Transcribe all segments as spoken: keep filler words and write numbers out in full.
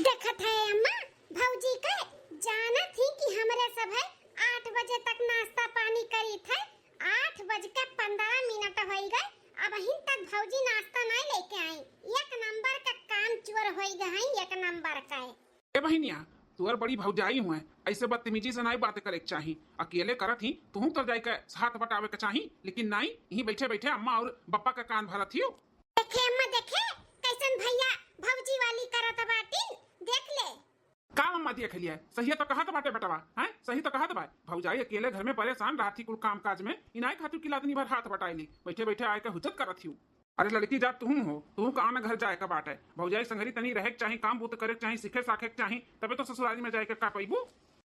देखत है अम्मा, भौजी के जानत ही कि हमरे सब है आठ बजे तक नाश्ता पानी करीत है। आठ बज के पन्द्रह मिनट होई गए, अबहिन तक भौजी नाश्ता नाई लेके आई। एक नंबर का काम चोर होई गए हैं, एक नंबर का। ए बहिनिया, तुअर बड़ी भौजाई हुए, ऐसे बदतमीजी से नाई बात करे के चाही। अकेले करत ही तुहू तर जाए के हाथ बटावे के चाही, लेकिन नाई, यहीं बैठे बैठे अम्मा और बप्पा का कान भरत हियो। देखे अम्मा, देखे कैसन भैया भौजी वाली करत बाटिन, देख ले। का अम्मा देख लिया, सही तो कहत बाटे बेटवा, हैं? सही तो कहत बा। भौजाई अकेले घर में परेशान रहत ही कुल काम काज में, इनाई खातिर किला आदमी भर हाथ बटाई ली, बैठे बैठे आए के हुज्जत करत हियो। अरे लड़की जात तुहू हो, तुहू का आन घर जाए का बाटे। भौजाई संगरी तनी रहे के चाही, काम बूत करे के चाही, सीखे साखे के चाही, तबे तो ससुरारी में जाए के का पैबू।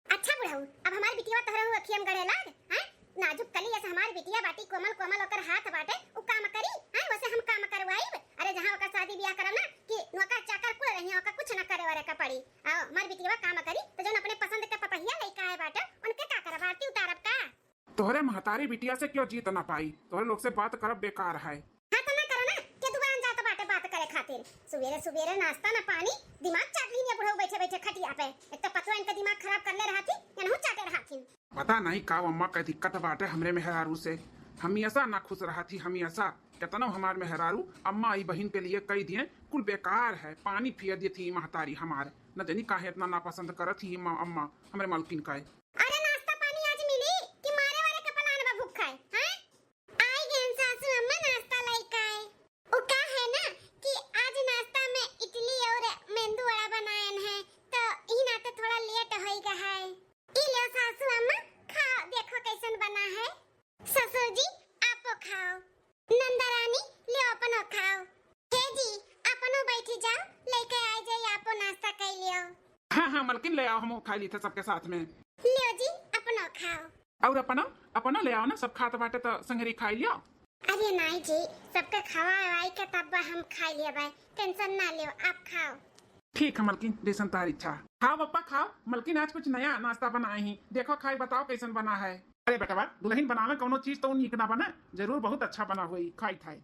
अच्छा बुढ़ऊ, अब हमार बिटिया तोहरे हूँ अखियम गड़े लाग, हैं? नाजुक कली ऐसे हमार बिटिया बाटी, कोमल कोमल ओकर हाथ बाटे, उ काम करी, हैं? वैसे हम काम करवाइब। अरे जहाँ ओकर शादी ब्याह करब ना कि नौकर चाकर कुल रही, ओकर कुछ न करे वरे का पड़ी। आओ, हमार बिटिया काम करी तो जौन अपने पसंद के पतहिया लइका आए बाटे, उनके का करब, आरती उतारब का? तोहरे महतारी बिटिया से क्यों जीत ना पाई, तोहरे लोग से बात करब बेकार है। हाँ तो ना करो ना, के दुआन जात बाटे बात करे खातिर। सुबेरे सुबेरे नाश्ता ना पानी, दिमाग चाट लीन या बुढ़ऊ बैठे बैठे खटिया पे। एक तो पतवा इनका दिमाग खराब कर ले रहा थी, या नहु चाटे रहा थी। पता नहीं का अम्मा का दिक्कत बाटे हमरे मेहरारू से, हमेशा ना खुश रहा थी हमेशा। केतनो हमार मेहरारू अम्मा ई बहिन के लिए कई दिए, कुल बेकार है, पानी पिया दी थी महतारी हमार। न जानी काहे इतना नापसंद करत ही अम्मा, अम्मा हमरे मलकिन का। अरे नाश्ता पानी आज मिली कि मारे वारे के पलान बा भूख खाए, हैं? आई गेन सासू अम्मा नाश्ता लइके आए। उ का है ना कि आज नाश्ता में इडली और मेंदू वड़ा बनायन है, तो ई नाते थोड़ा लेट होई गा है। ई लो सासू अम्मा, खाओ, देखो कैसन बना है। ससुर जी, आपो खाओ। नंदा रानी, ले अपनो खाओ। हे जी, अपनो बैठी जाओ, लइके आए जाई, आपो नाश्ता कर लियो। हाँ हाँ मलकिन, ले आओ, हम खा ली थे सबके साथ में। लियो जी, अपनो खाओ। और अपनो, अपनो ले आओ ना, सब खात बाटे तो संगरी खाई लियो। अरे नाई जी, सबके खवाए वाई के तब हम खाई लेबै, टेंशन ना लियो, आप खाओ। ठीक है मलकिन, जैसन तार इच्छा। खाओ पप्पा खाओ, मलकिन आज कुछ नया नाश्ता बनाए ही, देखो खाई बताओ कैसन बना है। अरे बेटवा, दुल्हन बनावे कौनो चीज तो नीक ना बने, जरूर बहुत अच्छा बना हुई, खाई खाई।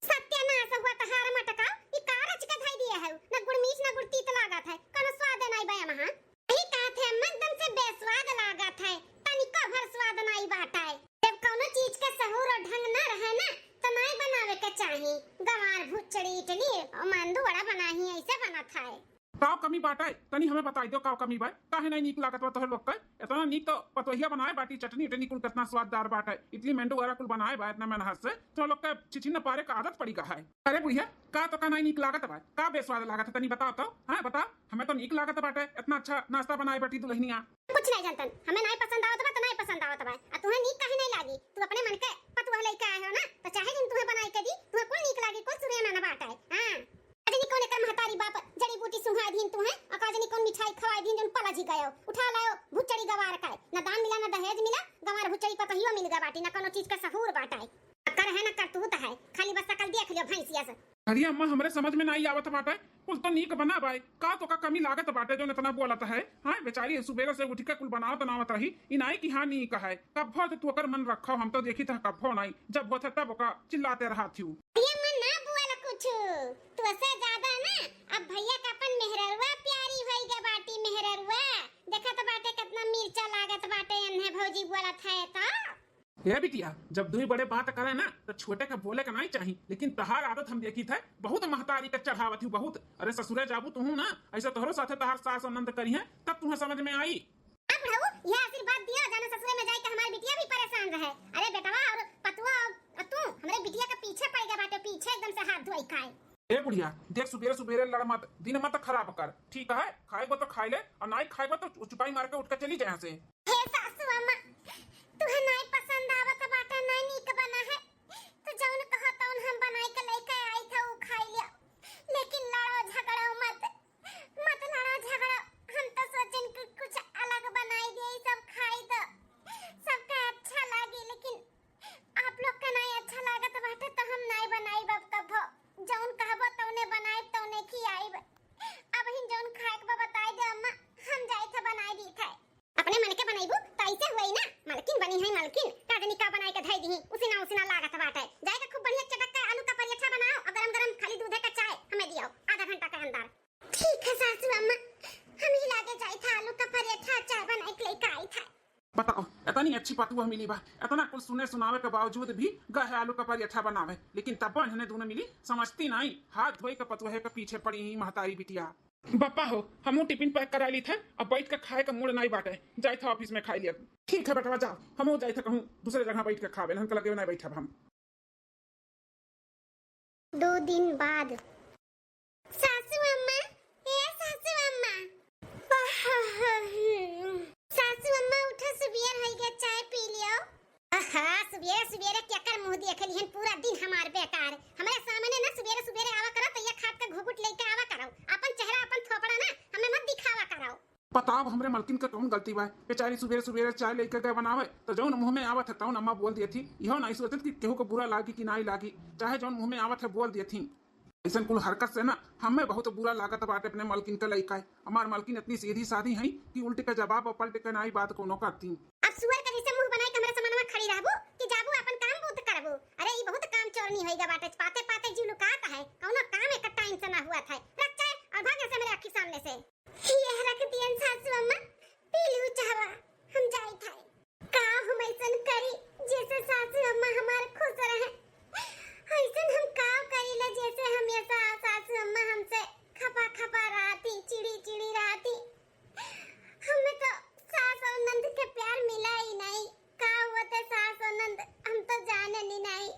सत्यानाश हुआ तहार मटका, ई का रच के धई दिए है, ना गुड़ मीठ ना गुड़ तीत लागत है, कौनो स्वाद नाई बा एमा। ई कहत है अम्मा एकदम से बेस्वाद लागत है, तनिको भर स्वाद नाई बाटे। जब कौनो चीज के सहूर और ढंग ना रहे ना, तो नाई बनावे के चाही। गंवार भुचड़ी इडली और मेंदू वड़ा बनाही, ऐसे बनत है। काव कमी बाटे? तनी हमें बताई दो, काव कमी बा? काहे नहीं नीक लागत बा तोहर लोग के? इतना नीक तो पतोहिया बनाए बाटी, चटनी उटनी कुल कितना स्वाददार बाटे, इडली मेंदू वड़ा कुल बनाए बा इतना मेहनत से, तोहर लोग के छिछिन पारे का आदत पड़ी गा है। अरे बुढ़िया, का तो का नहीं नीक लागत बा? का बेस्वाद लागत है? तनी बताओ तो, हाँ बताओ, हमें तो नीक लागत बाटे, इतना अच्छा नाश्ता बनाए बाटी दुल्हनिया। कुछ नहीं जानतन, हमें नहीं पसंद आवत बा तो नहीं पसंद आवत बा। आ तुम्हें नीक काहे नहीं लागी? तू अपने मन के पतुआ लेके आए हो ना, तो चाहे जिन तुम्हें बनाई के दी, तुम्हें कुल नीक लागी, कुल सुरे में ना बाटे। हाँ। का जनी कौन एकर महतारी बाप जड़ी बूटी सुंघाई दीन तू है, और का जनी कौन मिठाई खवाई दीन जौन पलझी गयो, उठा लायो भुचड़ी गवार का, न दान मिला न दहेज मिला, गवार भुचड़ी पतहियो मिल गया बाटी, न कौनो चीज का सहूर बाटे। अकर है न करतूत है, खाली बस सकल देख लियो भैंसिया से। अरे अम्मा, हमरे समझ में नाई आवत बाटे, कुल तो नीक बना बाय, का तो का कमी लागत बाटे जौन इतना बोलत है? हाँ, बेचारी सुबेरे से उठ के कुल बनावत बनावत रही, ई नाई कि हाँ नीक है, कब्बो तो तू ओकर मन रखो, हम तो देखी था कब्बो नाई, जब होत है तब ओका चिल्लाते रहा थी। ये मन ना बुआल कुछ, तू से ज्यादा ना अब भैया का अपन मेहररुआ प्यारी होई गे बाटी। मेहररुआ देखत बाटे कितना मिर्चा लागत बाटे, एन्हे भौजी बोलत है तो। ए बिटिया, जब दुई बड़े बात करे ना तो छोटे के बोले के नहीं चाही, लेकिन तहार आदत हम देखी थे बहुत महतारी के चढ़ावत हूँ बहुत। अरे ससुरे जाबू तुहू ना, ऐसे तोहरो साथे तहार सास और नंद करी है, तब तुम्हें समझ में आई। अब रहू, यह आशीर्वाद दिया, जाने ससुरे में जाए के हमारी बिटिया भी परेशान रहे। अरे बेटवा और पतुआ और तू हमरे बिटिया के पीछे पड़ गए बाटे, पीछे एकदम से हाथ धोई खाए। ए बुढ़िया, देख सुबेरे सुबेरे लड़ मत, दिन मत खराब कर, ठीक है? खाएबो तो खाई ले और नाई खाएबो तो चुपाई मार के उठ के चली जाए यहाँ से। हे सासू अम्मा, तुहे नाई पसंद आवत बाटे, नाई नीक बना है, तो जौन कहो तौन हम बनाई के लेके आई था, उ खाई लिया, लेकिन लड़ो झगड़ो मत। मत लड़ो झगड़ो, हम तो सोचन कि कुछ अलग बनाई दे, सब खाई दो, सबके अच्छा लागी, लेकिन आप लोग के नहीं अच्छा लागत बाटे तो हम नहीं बनाई अब कभो। जौन कहबो तौने बनाई, तौने खियाई। अब हिन जौन खाए के बा बताई दे अम्मा, हम जाई थे बनाई दी थे। अपने मन के बनइबू त ऐसे हुई ना, मलकिन बनी है मलकिन, तनी अच्छी पतुआ मिली बा। इतना कुल सुने सुनावे के बावजूद भी गए आलू का पराठा बनावे, लेकिन तब इन्हने दोनों मिली समझती नहीं। हाथ धोई के पतुआ के पीछे पड़ी ही महतारी बिटिया। बप्पा हो, हमहू टिफिन पैक करा ली थे, अब बैठ के खाए का मूड नहीं बाटे, जाए था ऑफिस में खाई लिया। ठीक है बेटवा, जाओ, हमहू जाए थे कहूँ दूसरे जगह बैठ के खावे, इनका लगे नहीं बैठब हम। दो दिन बाद। सासू अम्मा, ए सासू अम्मा। सासू अम्मा, उठो, सुबेर होई गया, चाय पी लियो। आहा, सुबेरे सुबेरे केकर मुंह देखे लिहन, पूरा दिन हमार बेकार। हमरे सामने ना सुबेरे सुबेरे आवा करो, तो ये खाट के घुघुट लेके आवा करो। अपन चेहरा, अपन थोपड़ा ना हमें मत दिखावा करो। बताओ, हमरे मलकिन का कौन गलती बा? बेचारी सुबेरे सुबेरे चाय लेके गए बनावे, तो जौन मुंह में आवत है तौन अम्मा बोल दिए थी। इहो नहीं सोचत कि केहू को बुरा लागी कि नहीं लागी, चाहे जौन मुंह में आवत है बोल दिए थी। ऐसन कुल हरकत से ना हमें बहुत बुरा लागत बाटे अपने मलकिन के लइका। हमार मलकिन इतनी सीधी साधी है कि उल्टे के जवाब और पलटे के नाई बात कोनो करती। अब सुअर के जैसे मुंह बनाई के हमरे सामने में खड़ी रहबू कि जाबू अपन काम बूत करबू? अरे, ई बहुत काम चोरनी होई गा बाटे, पाते पाते जीव लुकात है, कौनो काम एक टाइम से ना हुआ था। रख चाय और भाग यहाँ से मेरे आँखी सामने से। ये रख दियन सासू अम्मा, पी लू चाहवा, हम जाई था। का हम ऐसन करी जैसे सासू अम्मा हमार खुश रहे? ऐसन हम का करी ले जैसे हमेशा सासू अम्मा हमसे खपा खपा रहती, चिड़ी चिड़ी रहती? हमें तो सास और नंद के प्यार मिला ही नहीं। का हुआ थे सास और नंद, हम तो जाने नहीं, नहीं।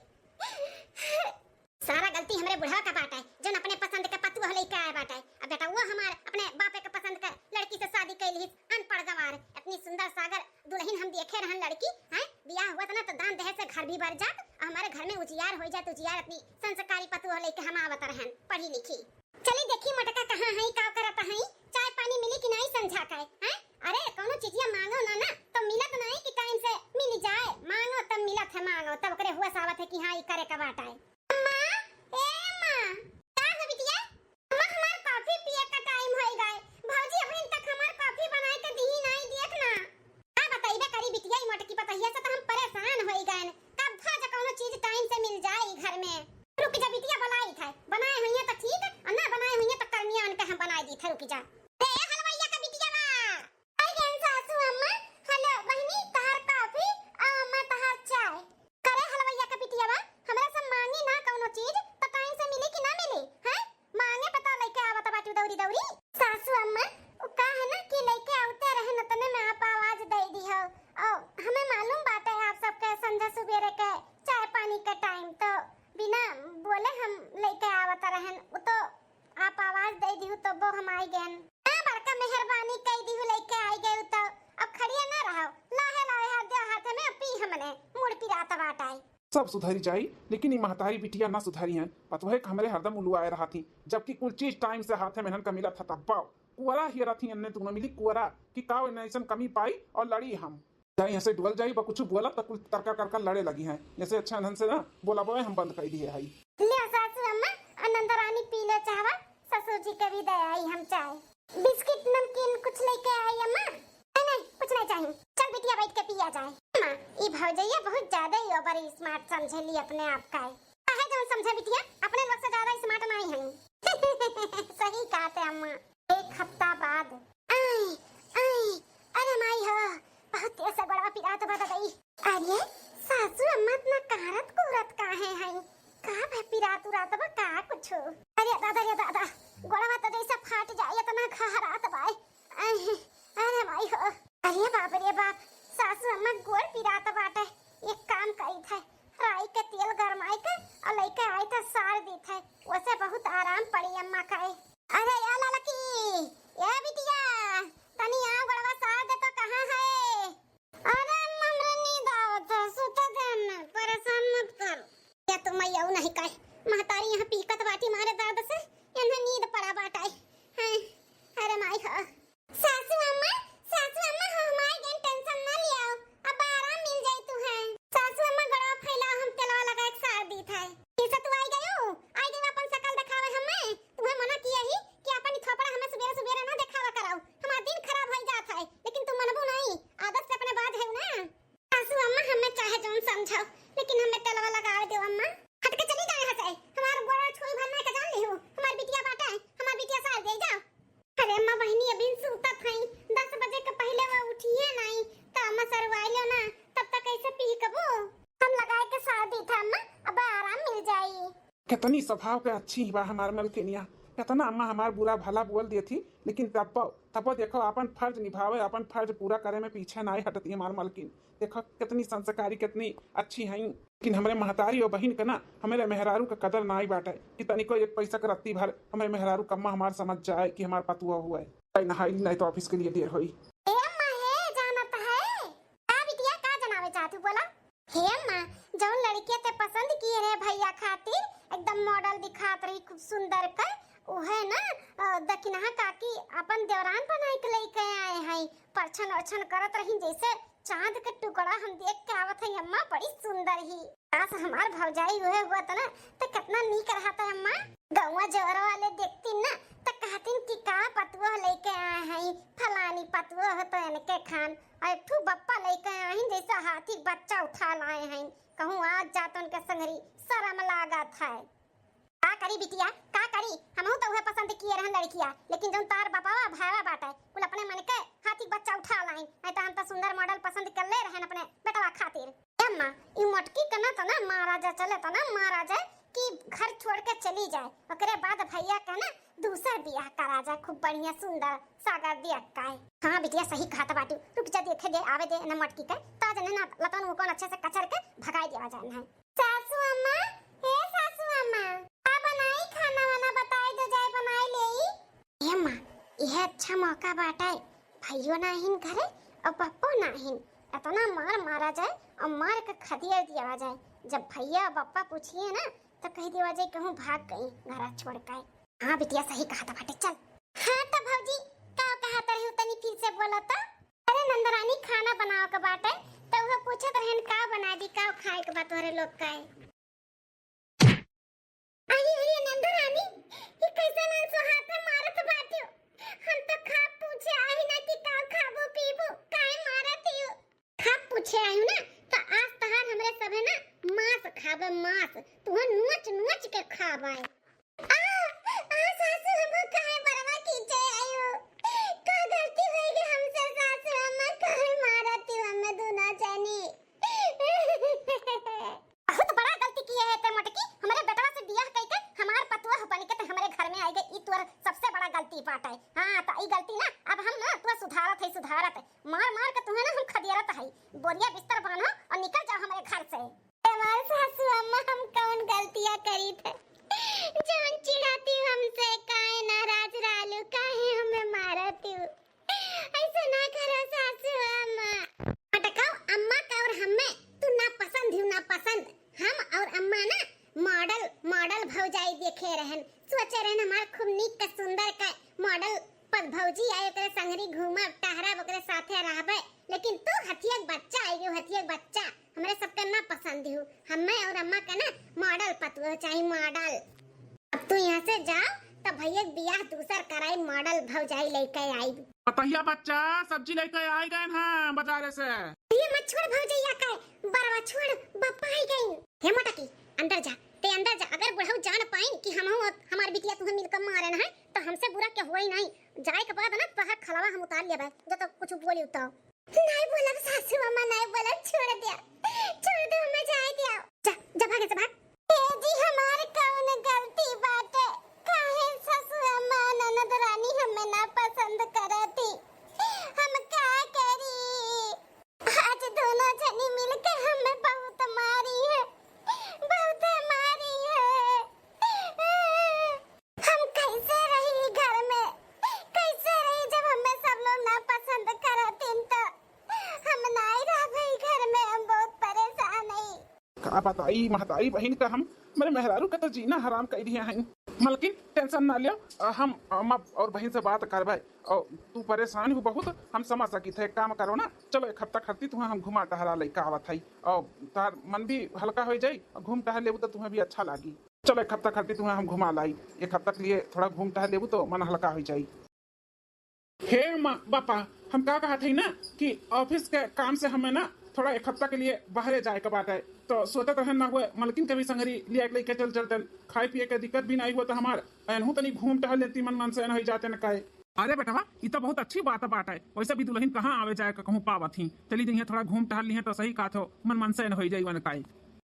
सारा गलती हमरे बुढ़वा का बाटे, जौन अपने पसंद के पतुआ लेके आए बाटे। अब बेटा वो हमार अपने बापे के पसंद के लड़की से शादी कैली, अनपढ़ गवार, इतनी सुंदर सागर दुल्हन हम देखे रहन लड़की, हैं? बियाह हुआ था ना तो दान दहेज से घर भी भर जात, और हमारे घर में उजियार हो जात, उजियार इतनी संस्कारी पतुआ लेके हम आवत रहन, पढ़ी लिखी। चली देखी मोटका कहाँ है, का करत है, चाय पानी मिली कि नहीं संझा का, हैं? अरे कौनो चीजिया मांगो ना ना तो मिलत नहीं कि टाइम से मिल जाए, मांगो तब मिलत है, मांगो तब ओकरे हुआ सावत है कि हाँ ई करे का बात है। अम्मा, ए अम्मा, का हो बिटिया? अम्मा हमार कॉफी पिए का टाइम होई गए, भौजी अभी तक हमार कॉफी बनाए के दी नहीं, देख ना। का बताइबे करी बिटिया, ई मोटकी पतहिया से तो हम परेशान होई गए। कब भज कौनो चीज टाइम से मिल जाए ई घर में। रुक जा बिटिया, बनाई थे, बनाए हुई है तो ठीक, और ना बनाए हुई है तो कर्मिया आन के हम बनाए दी थे, रुक जा। ए हलवाइया का बिटिया बा। आई गन सासू अम्मा, हेलो बहनी, तहार कॉफी, आ अम्मा तहार चाय। करे हलवाइया का बिटिया बा, हमरा से मांगी ना कौनो चीज, तो टाइम से मिली कि ना मिली, हैं? मांगे पता लेके आवत बाटू दौरी दौरी। सासू अम्मा, उ का है ना कि लेके आवते रहन, उतने में आप आवाज दे दी हो। ओ, हमें मालूम बाटे आप सबके संझा सुबेरे के चाय पानी के टाइम, तो बिना बोले हम लेके आवत रहन। उ तो आप आवाज दे दिहु तो वो हम आई गए। हाँ, बड़का मेहरबानी कई दिहु, लेके आई गए तो अब खड़िया ना रहो, लाहे लाहे हाथ दे हाथ में पी हमने मुड़ पिरात बाटाई। सब सुधरी जाई, लेकिन ई महतारी बिटिया ना सुधरी हैं। पतोहे के हमरे हरदम उलुआए रहा थी, जबकि कुल चीज टाइम से हाथे में इनका मिला था। तब बाओ कुआरा हियरा थी, अन्ने दोनों मिली कुआरा कि का इन्हें ऐसन कमी पाई और लड़ी हम। जाई ऐसे डुअल जाई, बा कुछ बोला तो कुल तरका करका लड़े लगी हैं। जैसे अच्छा ढंग से ना बोला बोए हम बंद कर दिए हई। ले सासू अम्मा, आनंद रानी पी ले चाहवा, ससुर जी के भी दे आई हम चाय। बिस्किट नमकीन कुछ लेके आई अम्मा? नहीं, नहीं, कुछ नहीं चाहिए। चल बिटिया बैठ के पिया जाए। अम्मा, ई भौजैया बहुत ज्यादा ही ओवर स्मार्ट समझेली अपने आप का है। काहे जौन समझे बिटिया, अपने लोग से ज्यादा स्मार्ट नहीं है। सही कहते अम्मा। एक हफ्ता बाद। आई, आई, अरे माई हो, बहुत तेज से गोड़वा पिरात बा दई। अरे, सासू अम्मा इतना कारत कूरत काहे हैं? का भे पिरात उरात बा का कुछ? अरे दादा रे दादा, गोड़वा तो जैसे फाट जाए, इतना घहरात बा। अरे, अरे माई हो, अरे बाप रे बाप, सासू अम्मा गोड़ पिरात बाटे। एक काम करी थे, राई के तेल गरमाई के और लेके आई थे, सार दी थे, वैसे बहुत आराम पड़ी अम्मा का। अरे या ललकी, ए बिटिया, तनी आ गोड़वा सार दे तो कहाँ है? अरे अम्मा, हमरा नींद आवत है, सुते दे हमें, परेशान मत कर। या तो मैं यू नहीं कहे, महतारी यहाँ पीकत बाटी मारे दर्द से, इन्हें नींद पड़ा बाटा है। हैं, अरे माई हो। सासू अम्मा, सासू अम्मा, हो हमारे जन टेंशन ना लियाओ, अब आराम मिल जाई तू है। सासू अम्मा गड़वा फैला, हम तेलवा लगा के सार दी था। कैसे तू आई गयो? आई गयो अपन शकल दिखावे हमें, तुम्हें मना किया ही कितनी स्वभाव के अच्छी बा हमार मलकिनिया। कितना अम्मा हमार बुरा भला बोल देती, लेकिन तब्बो, तब्बो देखो, अपन फर्ज निभावे, अपन फर्ज पूरा करे में पीछे नाई हटती हमार मलकिन। देखो, कितनी संस्कारी, कितनी अच्छी हईं। लेकिन हमरे महतारी और बहिन के ना, हमरे मेहरारू के कदर नाई बाटे कि तनिको एक पैसा के रत्ती भर हमरे मेहरारू कम्मा हमार समझ जाए कि हमार पतुआ हुआ है। नाई नहाई, नाई तो ऑफिस के लिए देर होई। ए अम्मा, हे जानत है? का बिटिया, का जनावे चाहत हूँ, बोला? हे अम्मा, जौन लड़किया ते पसंद किए रहे भैया खातिर, एकदम मॉडल दिखात रही, खूब सुंदर क, उहे ना, अ, दकिनहा काकी अपन देवरान बनाई के लेके आए हैं। परछन ओरछन करत रही जैसे चांद के टुकड़ा। हम देख के आवत है अम्मा, बड़ी सुंदर ही। काश हमार भौजाई उहे हुआ त ना, त कितना नीक रहत है अम्मा। गौवा जवर वाले देखतीन ना, त कहतीन कि का पतुआ लेके आए हैं, फलानी पतुआ हो तो इनके खान, और एक ठू बप्पा लेके आए हैं, जैसे हाथी बच्चा उठा लाए हैं। कहूँ आज जात उनके संगरी, शर्म लागत है। का करी बिटिया, का करी? हमहू तो उहे पसंद किए रहन लड़किया, लेकिन जौन तार बापावा भाईवा बाटे, कुल अपने मन के हाथी बच्चा उठा लाइन। नहीं तो हम तो सुंदर मॉडल पसंद कर ले रहन अपने बेटवा खातिर। ए अम्मा, ई मोटकी के ना तो ना मारा जाए, चले तो ना मारा जाए कि घर छोड़ के चली जाए, ओकरे बाद भैया के ना दूसर बियाह करा जाए, खूब बढ़िया सुंदर सागर दिया का है। हाँ बिटिया, सही कहत बाटू, रुक जा, देखे दे, आवे दे ना मोटकी के, तो जने ना लतन उकन अच्छे से कचर के भगाई देवा जाए ना। सासू अम्मा, हे सासू अम्मा, का बनाई खाना वाना बताई दो जाए, बनाई लेई। ए अम्मा, यह अच्छा मौका बाटे, भैयो नाहिन घरे और पप्पो नाहिन, इतना मार मारा जाए और मार के खदेड़ दिया जाए। जब भैया और पप्पा पूछिए ना, तो कह दिया जाए कहूँ भाग गई घरा छोड़ के। हाँ बिटिया, सही कहत बाटे, चल। हाँ तो भौजी, का कहत रही तनी फिर से बोला तो। अरे नंदरानी, खाना बनावे के बाटे, तो उहे पूछत रहन का बना दी, का खाए के बा तोहरे लोग का है। अरे, अरे, नंदरानी, ई कैसन अनसोहात मारत बाटियो? हम तो खाब पूछे आही ना कि का खाबो पीबो, काहे मारत हियो? खाब पूछे आयु ना, तो आज तहार हमरे सभे ना मांस खाबे, मांस। तुहन नोच नोच के खाबे। आ, आ, सासू, हमहू काहे बरवा खींचे आयु? का गलती होई गे हमसे सासू अम्मा, काहे मारत हियो हमें दूना जनी? बहुत बड़ा गलती किए है ते मोटकी, हमरे बेटवा से बियाह कइके हमार पतोह बन के ते हमरे घर में आई गई, ई तोर सबसे बड़ा गलती बाटे। हाँ, तो ई गलती ना अब हम ना तोर सुधारत है, सुधारत। मार मार के तुहे ना हम खदेरत है, बोरिया बिस्तर बांधो और निकल जाओ हमरे घर से। हमार सासू अम्मा, हम कौन गलतियाँ करी थे, जौन चिढ़ाती हमसे, काहे नाराज रहलू, काहे हमें मारती हो? ऐसे ना करो सासू अम्मा। मटकाओ अम्मा का और हमें तू ना पसंद ही ना पसंद। हम और अम्मा ना मॉडल, मॉडल भौजाई देखे रहन, सोचे रहन हमार खूब नीक का सुंदर का मॉडल पद भौजी आए, ओकरे संगरी घूमब, टहरब, ओकरे साथे रहबे। लेकिन तू हथिया के बच्चा आई, हथिया के बच्चा, हमरे सबके ना पसंद ही। हमें और अम्मा का ना मॉडल पतुआ चाही, मॉडल। अब तू यहाँ से जाओ, तब भैया के बियाह दूसर कराई, मॉडल भौजाई लेके आई। पतहिया बच्चा सब्जी लेके आई गए हैं बाजारे से। ये मत छोड़ भौजैया के, बरवा छोड़, बप्पा आई गई। हे मोटकी, अंदर जा, ते अंदर जा। अगर बुढ़ऊ जान पाइन कि हम हमार बिटिया तुहे मिलकर मारे ना है, तो हमसे बुरा के होई नहीं। जाए के बाद ना तोहर खलवा हम उतार लेबे, जो तो कुछ बोली तो। नाई बोलब सासू अम्मा, नाई बोलब, छोड़ द्या, छोड़ दो, हमें जाए द्या। जा, जा भागे से भाग। ए जी, हमार कौन गलती बाटे? काहे सासू अम्मा, ननद रानी हमें ना पसंद करती? हम का करी? आज दोनों जनी मिलके हमें बहुत मारी है, बहुत मारी है। हम कैसे रही घर में, कैसे रही जब हमें सब लोग ना पसंद करतिन तो? हम नाई रहबे घर में, हम बहुत परेशान हई। का बताई महतारी बहिन का, हम मेरे मेहरारू का तो जीना हराम कर दिया है। मलकिन टेंशन ना लियो, अ, हम अम्मा और बहिन से बात करबे। और तू परेशान हो बहुत, हम समझ सकी थे। एक काम करो ना, चलो एक हफ्ता खरती तुहे हम घुमा टहरा लेके आवत है, और तार मन भी हल्का हो जाई, और घूम टहर लेबू तो तुम्हें भी अच्छा लागी। चलो एक हफ्ता खातिर तुम्हें हम घुमा लाई, एक हफ्ता के लिए थोड़ा घूम टहल लेबू तो मन हल्का हो जाई। हे माँ बापा, हम का कहत हई ना कि ऑफिस के काम से हमें ना थोड़ा एक हफ्ता के लिए बाहरे जाए के बाटे, तो सोचत रहन ना हुए मलकिन के भी संगरी लिया के लेके चल चलते, खाए पिए के दिक्कत भी नहीं हुआ तो हमार एनहू तनी घूम टहल लेती, मन मनसेन हो जाते न काहे। अरे बेटवा, ई तो बहुत अच्छी बात बाटे। वैसे भी दुल्हन कहाँ आवे जाए का कहूँ पावत ही, चली जइहे थोड़ा घूम टहल लिहे तो सही कहत हो, मन मनसेन हो जाई वन काहे।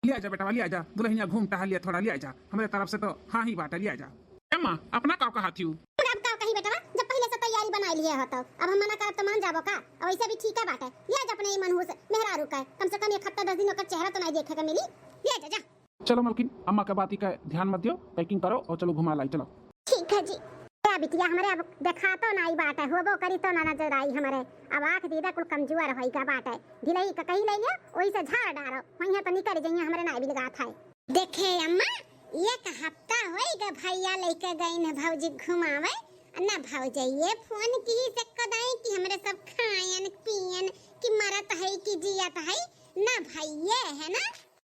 लिया जा बेटवा, लिया जा, दुलहिनिया घूम टहल लिया थोड़ा, लिया जा, हमरे तरफ से तो हाँ ही बाटे, लिया जा। अम्मा, अपना का कहा थियू? अब का कही बेटवा, जब पहिले से तैयारी बनाई लिहे हो तो अब हम मना करब तो मान जाबो का? अब वैसे भी ठीक है बाटे, लिया जा अपने ई मनहूस मेहरारू का, कम से कम एक हफ्ता दस दिन ओकर चेहरा तो नहीं देखे के मिली। लिया जा, जा। चलो मलकिन, अम्मा के बाती का ध्यान मत दियो, packing करो और चलो घुमा लाई, चलो। ठीक है जी। ए बिटिया, हमरे अब देखा तो नाई बाटे, होबो करी तो ना नजर आई हमरे। अब आँख दीदा कुल कमजोर होई गा बाटे। ढिलई का कही ले लिया, ओही से झाड़ डारो। वहीं तो निकल जइया, हमरे नाई बिलगात है। देखे अम्मा, एक हफ्ता होई गा भैया लेके गई न भौजी घुमावे। ना भौजइये फोन की से कदाई कि हमरे सब खायन पियन कि मरत है कि जियत है। ना भैये है ना।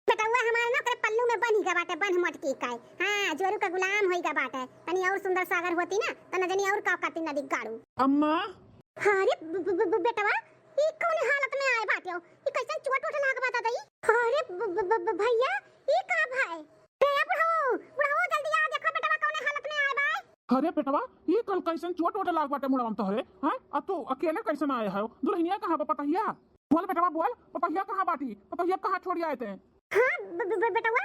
बेटउआ हमार ना ओकरे पल्लू में बन्ही गा बाटे, बन्ह मटकी का। हाँ, जोरू का गुलाम होई गा बाटे। तनी और सुंदर सागर होती ना, त न जनी और का करती नदी गाड़ू। अम्मा। अरे ब-, ब-, ब-, ब-, बेटवा, ई कौन हालत में आए बाटे हो? ई कैसन चोट वोट लाग बा दादा ई? अरे ब-, ब-, ब-, ब-, भैया, ई का भाई? रे बुढ़ऊ, बुढ़ऊ जल्दी आ, देखो बेटवा कौन हालत में आए बा। अरे बेटवा, ई कल कैसन चोट वोट लाग बाटे मुड़वा में तोहरे, हैं? आ तू अकेले कैसन आए हो? दुलहिनिया कहाँ बा पतहिया? बोल बेटवा बोल, पतहिया कहाँ बाटी? पतहिया कहाँ छोड़ी आए ते? हाँ, ब-, ब-, ब-, बेटवा,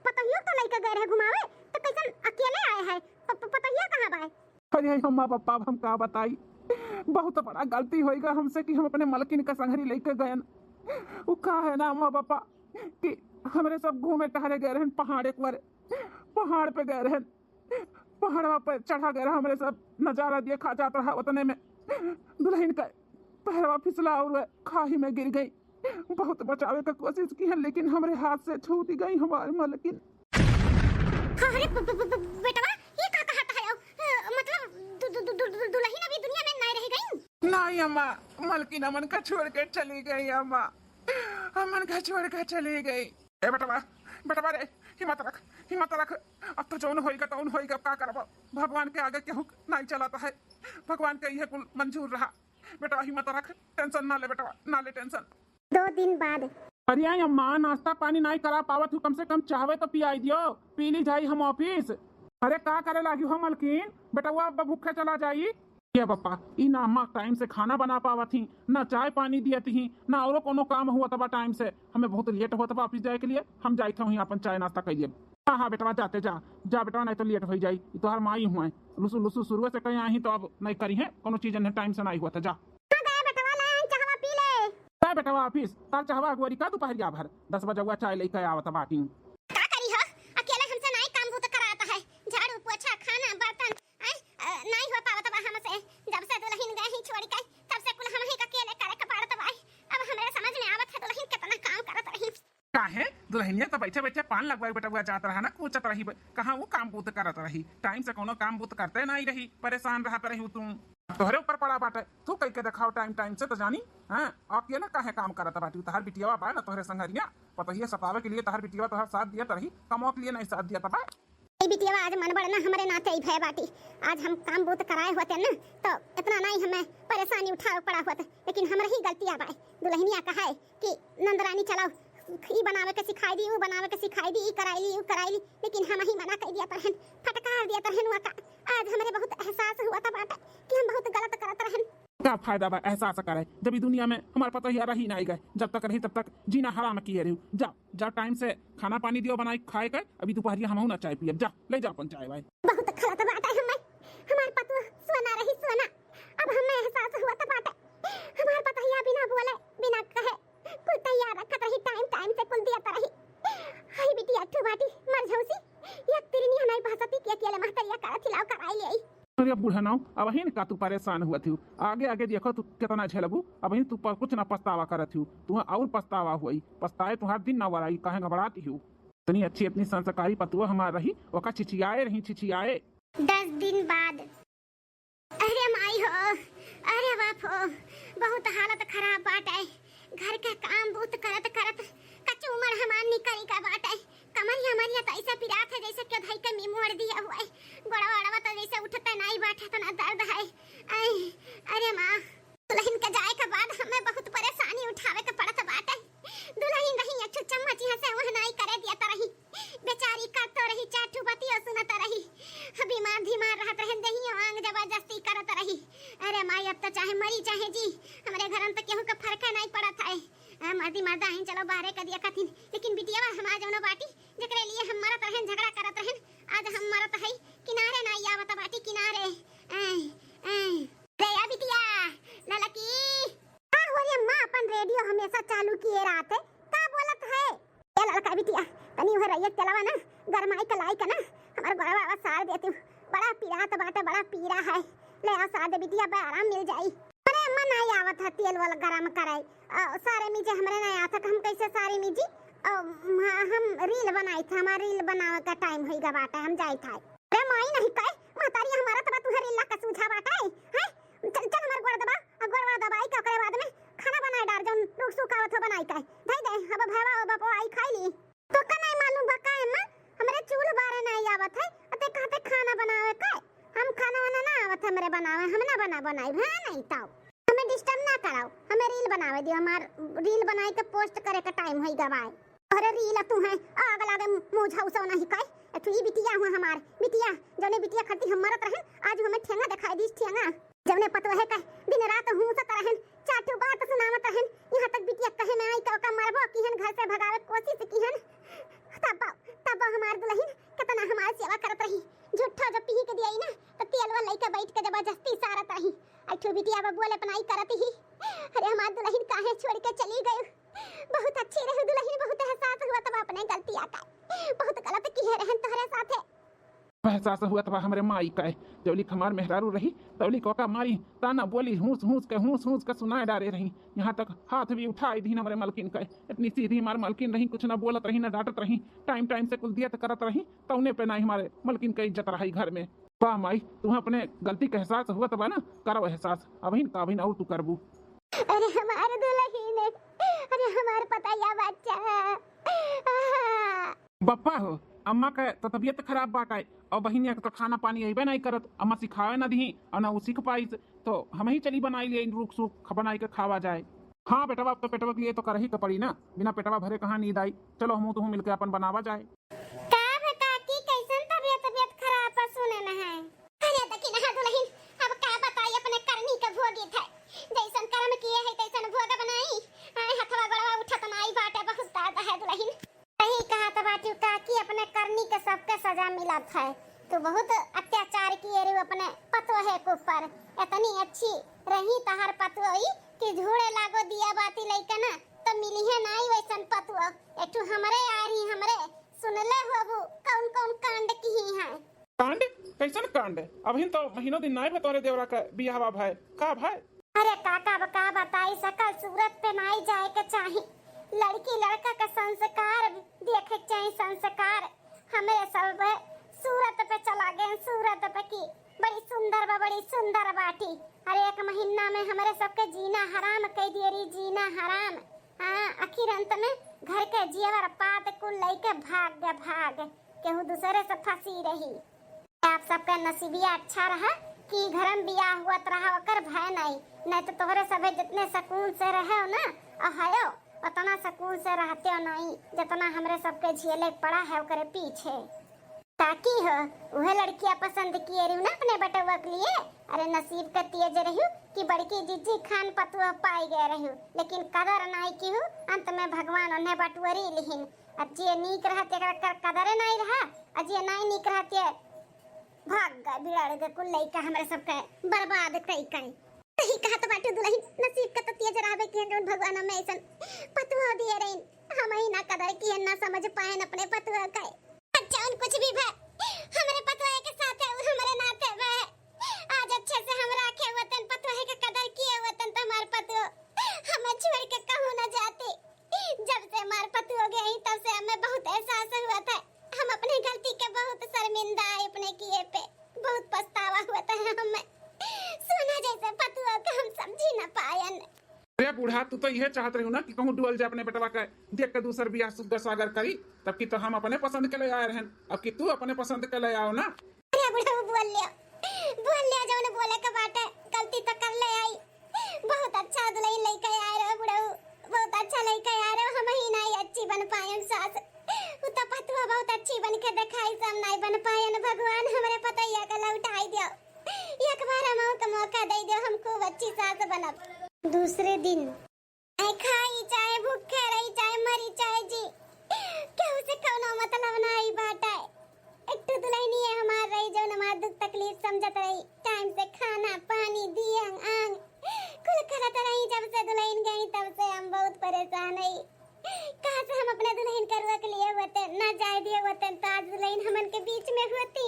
पतहियो तो लइके गए रहे घुमावे, तो कैसन अकेले आए है? प-, प-, पतहिया कहाँ बा? अरे अम्मा पापा, अब हम का बताई, बहुत बड़ा गलती होइगा हमसे कि हम अपने मलकिन का संघरी लइके गयन। उ का है ना अम्मा पापा कि हमरे सब घूमे टहरे गए रहन पहाड़ एक बार, पहाड़ पे गए रहन, पहाड़वा पे चढ़ा गए रहा, हमरे सब नजारा देखा जात रहा, उतने में दुलहिन का पैरवा फिसला और खाही में गिर गई। बहुत बचावे का कोशिश की है, लेकिन हमरे हाथ से छूट गई हमार मलकिन। अरे ब-, ब-, ब-, ब-, बेटवा, ये का कहत है? अ, मतलब, दु-, दु-, दु-, दु-, दु-, दुलहिन अभी दुनिया में नहीं रह गई? नहीं अम्मा, मलकिन हमन का छोड़ के चली गई अम्मा, हमन का छोड़ के चली गई। ए बेटवा, बेटवा रे, हिम्मत रख, हिम्मत रख। अब तो जौन होइगा तौन होइगा, अब का करबो? भगवान के आगे केहू नहीं चलत है, भगवान के इहे कुल मंजूर रहा। बेटवा हिम्मत रख, tension ना ले बेटवा, ना ले tension। दो दिन बाद। अरे अम्मा, नाश्ता पानी नाई करा पावत हूँ, कम से कम चाहवे तो पियाई दियो, पी ली जाई हम office। अरे का करे लागी हो मलकिन, बेटवा अब भूखे चला जाई। ये पप्पा, ई ना अम्मा time से खाना बना पावत ही, ना चाय पानी दियत ही, ना औरो कोनो काम हुआ तबा time से। हमें बहुत late हुआ तबा office जाए के लिए, हम जाइत हूँ अपन चाय नाश्ता कर लिए। हाँ, हाँ, बेटवा, जाते जा, जा बेटवा, नहीं तो late हो जाई। ई तोहार माई हुआ है, लुसु, लुसु शुरुए से कहीं आई तो अब नहीं करी है, कोनो चीज इन्हें time से नहीं हुआ था, जा। हाँ, गए बेटवा, ले आई चाहवा पी ले। जा बेटवा office, तार चाहवा अगुवारी का दोपहरिया भर, दस बजे हुआ चाय लेके आवत बाटी। का करी हो, अकेले हमसे नहीं काम बूत कराता है, झाड़ू, पोछा, खाना, बर्तन, आय, अ, नहीं हो पावत बा हमसे। जब से दुलहिन गए ही छोड़ के, तब से कुल हम ही का अकेले करे के पड़त बा। अब हमरे समझ में आवत है दुलहिन कितना काम करत रही। काहे? दुलहिनिया तो बैठे बैठे पान लगवाए बेटवा जात रहा ना, कूचत रही, ब-, कहाँ वो काम बूत करत रही? Time से कोनो काम बूत करते नहीं रही, परेशान रहत रही तू। तोहरे ऊपर पड़ा बाटे, तू कई के देखाओ time time से तो जानी। हाँ, अकेले काहे काम करत बाटी? तोहर बिटियावा बा ना तोहरे संगरिया, पतोहिया सतावे के लिए तोहर बिटियावा तोहर साथ दियत रही, कमवा के लिए नहीं साथ दियत बा। ए बिटियावा आज मन बड़ ना हमरे नाते ही भय बाटी। आज हम काम बूत कराए होते ना तो इतना नहीं हमें परेशानी उठावे पड़ा होत, लेकिन हमरे ही गलतिया बा। दुलहिनिया कहे कि नंदरानी चलाओ, ई बनावे के सिखाई दी, ऊ बनावे के सिखाई दी, ई कराई ली, ऊ कराई ली, लेकिन हम ही मना कर दिया तरहन, फटकार दिया तरहन वका। आज हमरे बहुत एहसास हुआ था बाटे कि हम बहुत गलत करत रहन। का फायदा बा एहसास करे, जब ई दुनिया में हमार पतोहिया रही ना गए, जब तक रही तब तक जीना हराम किए रहू। जा, जा time से खाना पानी दियो बनाई खाए के, अभी दोपहरिया हमहू ना चाय पियब। जा, ले जा अपन चाय वाय। बहुत खलत बाटे हमें, हमार पतोह सोना रही सोना। अब हमें एहसास हुआ था बाटे, हमार पतोहिया बिना बोले बिना कहे कुल तैयार रखत रही, time time से कुल दियत रही। हाय बिटिया ठू बाटी मर झौसी, एक तिरनी हनाई भासती के अकेले महतरिया करत हिलाव कराई ले। अरे बूढ़ा नाव, अबहिन का तू परेशान हुआ थी, आगे आगे देखो तू कितना झेलबू, अबहिन तू पर कुछ ना पछतावा करत हूँ, तू और पछतावा हुई, पछताए तुम्हार दिन ना वराई, काहे घबराती हूँ? इतनी अच्छी, इतनी संस्कारी पतुआ हमार रही, ओका छिछियाए रही, छिछियाए। दस दिन बाद। अरे माई हो, अरे बाप हो, बहुत हालत खराब बाटे। घर के काम बूत करत करत कचू उमर हमार निकल का बाटे। कमरिया मरिया तो ऐसे पिरात है जैसे के धई के मी मोड़ दिया हुआ है। गोड़वा ओड़वा तो जैसे उठते नाई बाटे, इतना दर्द है। ऐ, अरे माँ, दुलहिन के जाए के बाद हमें बहुत परेशानी उठावे के पड़त बाटे। दुलहिन रही अच्छो चम्मच यहाँ से वह नाई करे दिया त रही। बेचारी करतो रही, चार ठो बतियो सुनत रही। बीमार धीमार रहत रहन, देहियो आंग जबरदस्ती करत रही। अरे माई, अब तो चाहे मरी चाहे जी, हमरे घरन तो केहू के फर्क नहीं पड़त है। आ, मर्दी मर्दा आइन, चलो बाहरे कदिया कथिन, लेकिन बिटिया हमार जौनो बाटी, जेकरे लिए हम मरत रहन, झगड़ा करत रहन, आज हम मरत हई, किनारे नाई आवत बाटी, किनारे। ऐ, ऐ। रे या बिटिया, ललकी। का हो रे अम्मा, अपन रेडियो हमेशा चालू किए रहत है, का बोलत है? ए ललका बिटिया, तनी उहे रैया के तेलवा ना गरमाई के लाई के ना, हमार गोड़वा आवा सार देती हूँ, बड़ा पीरात बाटे, बड़ा पीरा है। ले आ सार दे बिटिया, बे आराम मिल जाई। अरे अम्मा, नाई आवत है तेल वाला गरम कराई। अ, सारे मीजे हमरे नाई आवत है, हम कैसे सारे मीजी? अ, हम, हम रील बनाई थे, हमार रील बनावे का टाइम होई गा बाटे, हम जाई था। अरे माई नहीं कहे, महतारी हमारा तबा तुहे रील ला का सूझा बाटे, हैं? चल, चल हमार गोड़ दबा, आ गोड़ वाला दबाई के ओकरे बाद में खाना बनाए डार, जौन रुक सुखावत हो बनाई के। धई दे, अब भैया और बापो आई खाई ली। तो का नहीं मालूम बा का अम्मा? हमरे चूल्ह बारे नहीं आवत है, अते कहते खाना बनावे के। हम खाना वाना ना आवत है हमरे बनावे, हम ना बना बनाई, हाँ नहीं ताऊ। हमें डिस्टर्ब ना कराओ, हमें रील बनावे दियो, हमार रील बनाई के पोस्ट करे के टाइम होई गवाए। अरे रील तू है, आग लागे मुझा उसा नहीं कहे। ए तू ई बिटिया हुआ हमार, बिटिया, जौने बिटिया खातिर हम मरत रहन, आज हमें ठेंगा दिखाई दीस, ठेंगा। जौने पतोहे का दिन रात हूँसत रहन, चार ठो बात सुनावत रहन, यहाँ तक बिटिया कहे में आई के ओका मरबो किहन, घर से भगावे के कोशिश किहन। तब, तब हमार दुलहिन कितना हमार सेवा करत रही, झूठा जो पी के दिया ना, तो तेलवा लइके बैठ के जबरदस्ती सारत रही। आई ठो बिटिया बबुआ ले अपनाई करत ही। अरे हमार दुलहिन काहे छोड़ के चली गई? बहुत अच्छी रही दुलहिन, बहुत एहसास हुआ तब अपने गलतिया का, बहुत गलत किए रहन तोहरे साथे। एहसास हुआ तब हमरे माई का, जौलिक हमार मेहरारू रही, तौलिक ओका मारी, ताना बोली, हूँस हूँस के, हूँस हूँस के सुनाए डारे रही। यहाँ तक हाथ भी उठाई दीन हमरे मलकिन का। इतनी सीधी हमार मलकिन रही, कुछ ना बोलत रही, ना डांटत रही, टाइम टाइम से कुल दियत करत रही, तौने पे ना हमारे मलकिन का इज्जत रही घर में। वाह माई, तुम्हें अपने गलती का एहसास हुआ तब ना, करो एहसास, अबहिन का अबहिन और तू करबू। अरे हमार दुलहिन, अरे हमार पतैया बच्चा। बप्पा हो, अम्मा का तो तबियत खराब बाटे, और बहिनिया के तो खाना पानी अइबे नहीं करत, अम्मा सिखावे ना दिही और ना उ सीख पाइस, तो हम ही चली बनाई लिए रुक सुख बनाई के खावा जाए। हाँ बेटवा, अब तो पेटवा के लिए तो करही के पड़ी ना, बिना पेटवा भरे कहाँ नींद आई। चलो हमहू तुहू मिलके अपन बनावा जाए। का भा काकी, कैसन तबियत, तबियत खराब बा सुने में है? अरे देखी ना दुलहिन, अब का बताई अपने करनी के भोगी थे, जैसन कर्म किए है तैसन भोग बनाई। आए हथवा गोड़वा उठत नाई बाटे, बहुत दर्द है दुलहिन। सही कहत बाटू काकी, अपने करनी के सबके सजा मिलत है। तू बहुत अत्याचार किए रहू अपने पतोहे के ऊपर। इतनी अच्छी रही तहार पतोही कि झूड़े लागो दिया बाती लइके ना, तो मिलिहे नाई वैसन पतोह। एक ठू हमरे आरी हमरे, सुनले होबू कौन कौन कांड किही हैं। कांड? कैसन कांड? अबहिन तो महीनों दिन नाई भा तोरे देवरा का बियाहवा भय। का भय? अरे काका, अब का बताई, सकल सूरत पे नाई जाए के चाही। लड़की लड़का का संस्कार देखे के चाही, संस्कार। हमरे सब सूरत पे चला गए, सूरत पे की बड़ी सुंदर बा, बड़ी सुंदर बाटी। अरे एक महीना में हमरे सबके जीना हराम कई दिए रही, जीना हराम। हाँ, आखिर अंत में घर के जेवर पात कुल लइके भाग गए, भाग। केहू दूसरे से फंसी रही। आप सबका नसीबिया अच्छा रहा कि घर में बियाह हुआ रहा, ओकर भय नहीं, नहीं तो तोहरे सभे जितने सुकून से रहे हो ना, और हयो, उतना सुकून से रहते हो नहीं, जितना हमरे सबके झेले पड़ा है ओकरे पीछे। काकी हो, उहे लड़किया पसंद किए रहू ना अपने बेटवा के लिए। अरे नसीब के तेज रहू कि बड़की जिज्जी खान पतुआ पाई गए रहू, लेकिन कदर नाई किहू। अंत में भगवान उन्हें बटुअरी लिहिन। अब जे नीक रहा तेकर कर कदरे नाई रहा, और जे नाई नीक रहा ते भाग गए, बिगड़ गए, कुल लइका हमरे सबके बर्बाद कई कई। सही कहत बाटू दुलहिन, नसीब के तो तेज रहबे किहन, जौन भगवान में ऐसन पतुआ दिए रहिन। हम ही ना कदर किहन, ना समझ पाएन अपने पतुआ के। अच्छा, उन कुछ भी भय, हमरे पतुआ के साथ है, उ हमरे नाते भय। आज अच्छे से हम राखे वतन, पतुआ के कदर किए वतन, तो हमार पतुआ हमें छोड़ के कहूँ ना जाती। जब से हमार पतुआ गई, तब से हमें बहुत एहसास हुआ था, हम अपने गलती के बहुत शर्मिंदा है, अपने किए पे बहुत पछतावा हुआ था हमें। सोना जैसे पतुआ के हम समझी ना पायन। अरे बूढ़ा, तू तो यह चाहत रहू ना कि कहूँ डुअल जाए अपने बेटवा के, देख के दूसर बियाह सुग्गर सागर करी, तब कि तो हम अपने पसंद के ले आए रहन, अब कि तू अपने पसंद के ले आओ ना। अरे बूढ़ा, वो बोल लियो, बोल लियो, जौन बोले के बाटे, गलती तो कर ले आई। बहुत अच्छा दुलहिन लइके आए रहो बुढ़ऊ, बहुत अच्छा लइके आए रहो, हम ही नहीं अच्छी बन पाएम सास। उ तो पतुआ बहुत अच्छी बन के देखाई, हम नहीं बन पाएन। भगवान हमरे पतैया के लौटाई दियो, एक बार हम के मौका दे दियो, हम खूब अच्छी सास बनब। दूसरे दिन। ए खाई चाहे भूखे रही, चाहे मरी चाहे जी, केहू से कौनो मतलब नाई बाटे। एक ठो दुल्हनिया हमार रही, जौन हमार दुख तकलीफ समझत रही, टाइम से खाना पानी दियंग आंग कुल करत रही। जब से दुल्हन गई तब से हम बहुत परेशान हई। काश हम अपने दुल्हन के रोक लिए होते, ना जाए दिए होते, तो आज दुल्हन हमन के बीच में होती।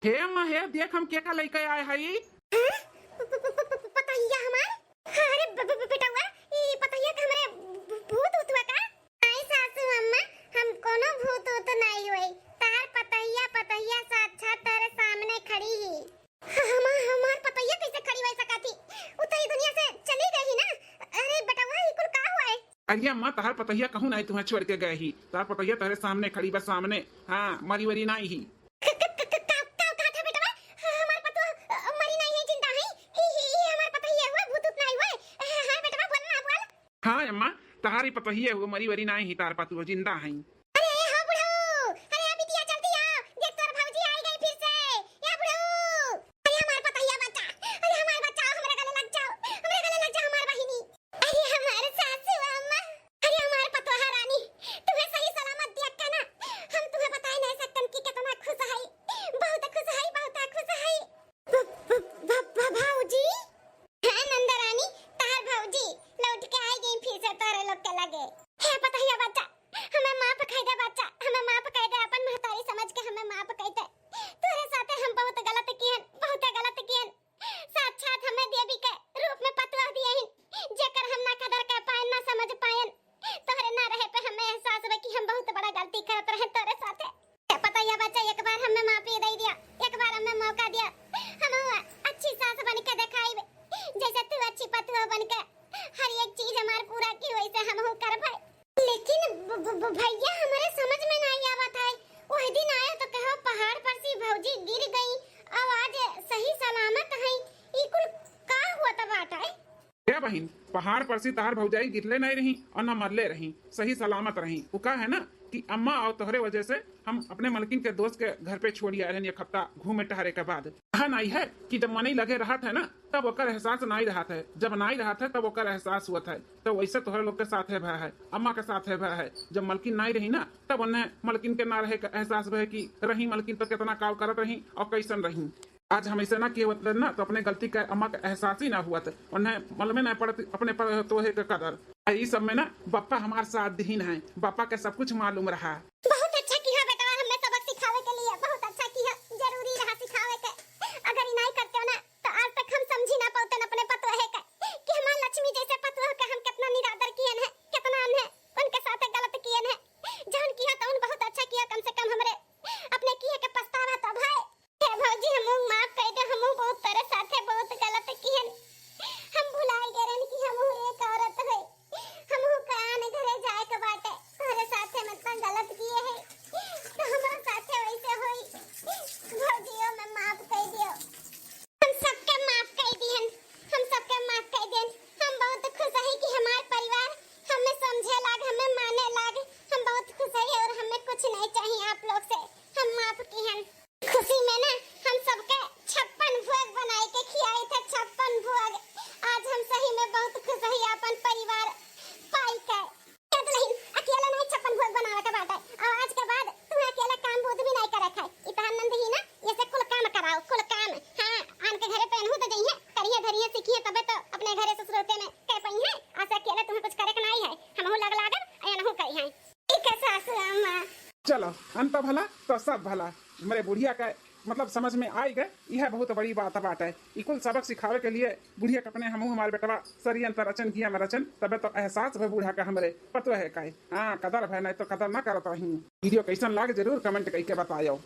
हे अम्मा, हे देख, हम केका लइके आए हई। हाँ? प-, प-, प-, प-, प-, पतहिया हमार? अरे ब-, ब-, ब-, बेटउआ, ई पतहिया के हमरे भू-, भूत उतुआ का? नाई सासू अम्मा, हम कोनो भूत उत नाई होई। तार पतहिया, पतहिया साक्षात तारे सामने खड़ी ही। ह-, हमा-, हमार पतहिया कैसे खड़ी होई सका थी? उ तो ई दुनिया से चली गई ही ना। अरे बेटउआ, ई कुल का हुआ है? अरे अम्मा, तहार पतहिया कहूँ नाई तुहें छोड़ के गए ही। तहार पतहिया तहरे सामने खड़ी बा, सामने। हाँ, मरी वरी नाई ही। क-, क-, क-, क-, का, का, का था बेटवा? ह-, हमार पतवा, अ, मरी नाई है, जिंदा है। ई, ई, ई हमार पतहिया हुआ, भूत उत नाई हुआ। ह-, हाँ बेटवा, बोल ना, बोल। हाँ अम्मा, तहारी पतहिया हुआ, मरी वरी नाई ही, तार पतवा जिंदा है। अरे हो बुढ़ऊ, अरे बिटिया जल्दी आओ, देख तोर भौजी आई गई फिर से। या बुढ़ऊ, अरे हमार पतहिया बच्चा, अरे हमार बच्चा, हमरे गले लग जाओ, हमरे गले लग जाओ हमार बहिनी। अरे हमार सासू अम्मा, अरे हमार पतोहा रानी, तुम्हें सही सलामत दिया के ना, हम तुम्हें बताए नहीं सकतन कि कितना खुश है, बहुत खुश है, बहुत खुश है। भ-, भ-, भ-, भ-, भौजी? हाँ नंदा रानी, तार भौजी लौट के आई गई फिर से तोरे लोग के लगे। हे पतहिया बच्चा, हमें माफ कह दे बच्चा, हमें माफ कह दे, अपन महतारी समझ के हमें माफ कह दे। तोरे साथे हम बहुत गलत कियन, बहुत गलत कियन। साक्षात हमें देवी के रूप में पतवा दिए हिन, जेकर हम ना कदर कर पायन, ना समझ पायन। तोहरे ना रहे पे हमें एहसास हुआ कि हम बहुत बड़ा गलती करत रहे तोरे साथे। ए पतैया बच्चा, एक बार हमें माफी दे दिया, एक बार हमें मौका दिया, हम अच्छी सास बन के दिखाई, जैसे तू अच्छी पतवा बन के हर एक चीज हमार पूरा की वैसे हम कर भाई। लेकिन ब-, ब-, ब-, भैया, हमरे समझ में नाई आवत है। वह दिन आया तो कहो पहाड़ पर से भौजी गिर गई, अब आज सही सलामत है। ई कुल का हुआ था बात है? ए बहिन, पहाड़ पर से तहार भौजाई गिरले नाई रही और ना मरले रही, सही सलामत रही। वो का है ना कि अम्मा और तोहरे वजह से हम अपने मलकिन के दोस्त के घर पे छोड़ी आए रहन एक हफ्ता घूमे टहरे के बाद। कहा नाई है कि जब मनई लगे रहत है ना, तब ओकर एहसास नाई रहत है, जब नाई रहत है तब ओकर एहसास हुआ था। तो वैसे तोहरे लोग के साथ है भय है, अम्मा के साथ है भय है। जब मलकिन नाई रही ना, तब उन्हें मलकिन के ना रहे का एहसास भय कि रही मलकिन तो कितना काव करत रही और कैसन रही। आज हम ऐसे ना किए होते ना, तो अपने गलती का अम्मा का एहसास ही ना हुआ था, उन्हें मालूम ही ना पड़त अपने पर तो है का कदर। आ, ई सब में ना बप्पा हमार साथ दिहिन है, बप्पा के सब कुछ मालूम रहा। बहुत अच्छा किया बेटवा, हमें सबक सिखावे के लिए, बहुत अच्छा किया, जरूरी रहा सिखावे के। अगर ई नाई करते हो ना, तो आज तक हम समझी ना पाते अपने पतोहे के कि हमार लक्ष्मी जैसे पतोह के हम कितना निरादर किए हैं, कितना हम है उनके साथ गलत किए हैं। जौन किया तो उन बहुत अच्छा किया, कम से कम हमरे अपने किए के पछतावा तो भाई। हे भौजी, हमहू माफ कर दे, हमहू बहुत तोरे साथे बहुत गलत किहन। हम भुलाई गए रहन कि हमहू एक औरत है, हमहू कान घरे जाए के बाटे। तोरे साथे मतलब गलत किए है, तो हमारे साथे वैसे होई। भौजियो में माफ कर दियो। हम सबके माफ कर दिहन, हम सबके माफ कर दिहन। हम बहुत खुश है कि हमार परिवार हमें समझे लाग, हमें माने लाग। हम बहुत खुश है और हमें कुछ नहीं चाहिए आप लोग से। हम माफ किहन। खुशी में ना हम सबके छप्पन भोग बनाए के खियाई थे, छप्पन भोग। आज हम सही में बहुत खुश हई अपन परिवार पाई के। ए दुल्हन, अकेले नहीं छप्पन भोग बनावे के बाटे। और आज के बाद तुम्हें अकेले काम बूत भी नहीं करे खाए। इतहान नंद ही ना, ये से कुल काम कराओ, कुल काम। हाँ, आन के घरे पहनहू तो जइहे, करिए धरिए सीखिए, तबे तो अपने घरे ससुरते में कह पाई है। आज से अकेले तुम्हें कुछ करे के नहीं है, हमहू लग लागब, अनहू करी है। ठीक है सासू अम्मा। चलो, अंत भला तो सब भला। हमरे बुढ़िया का मतलब समझ में आई गए, यह बहुत बड़ी बात बाटे। ई कुल सबक सिखावे के लिए बुढ़िया के अपने हमहू हमारे बेटवा षड्यंत्र रचन किया में रचन, तबे तो एहसास भय बूढ़ा का हमरे पतोहे का। हाँ, कदर भय, नहीं तो कदर ना करत रही। वीडियो कैसन लाग जरूर comment करके बतायो।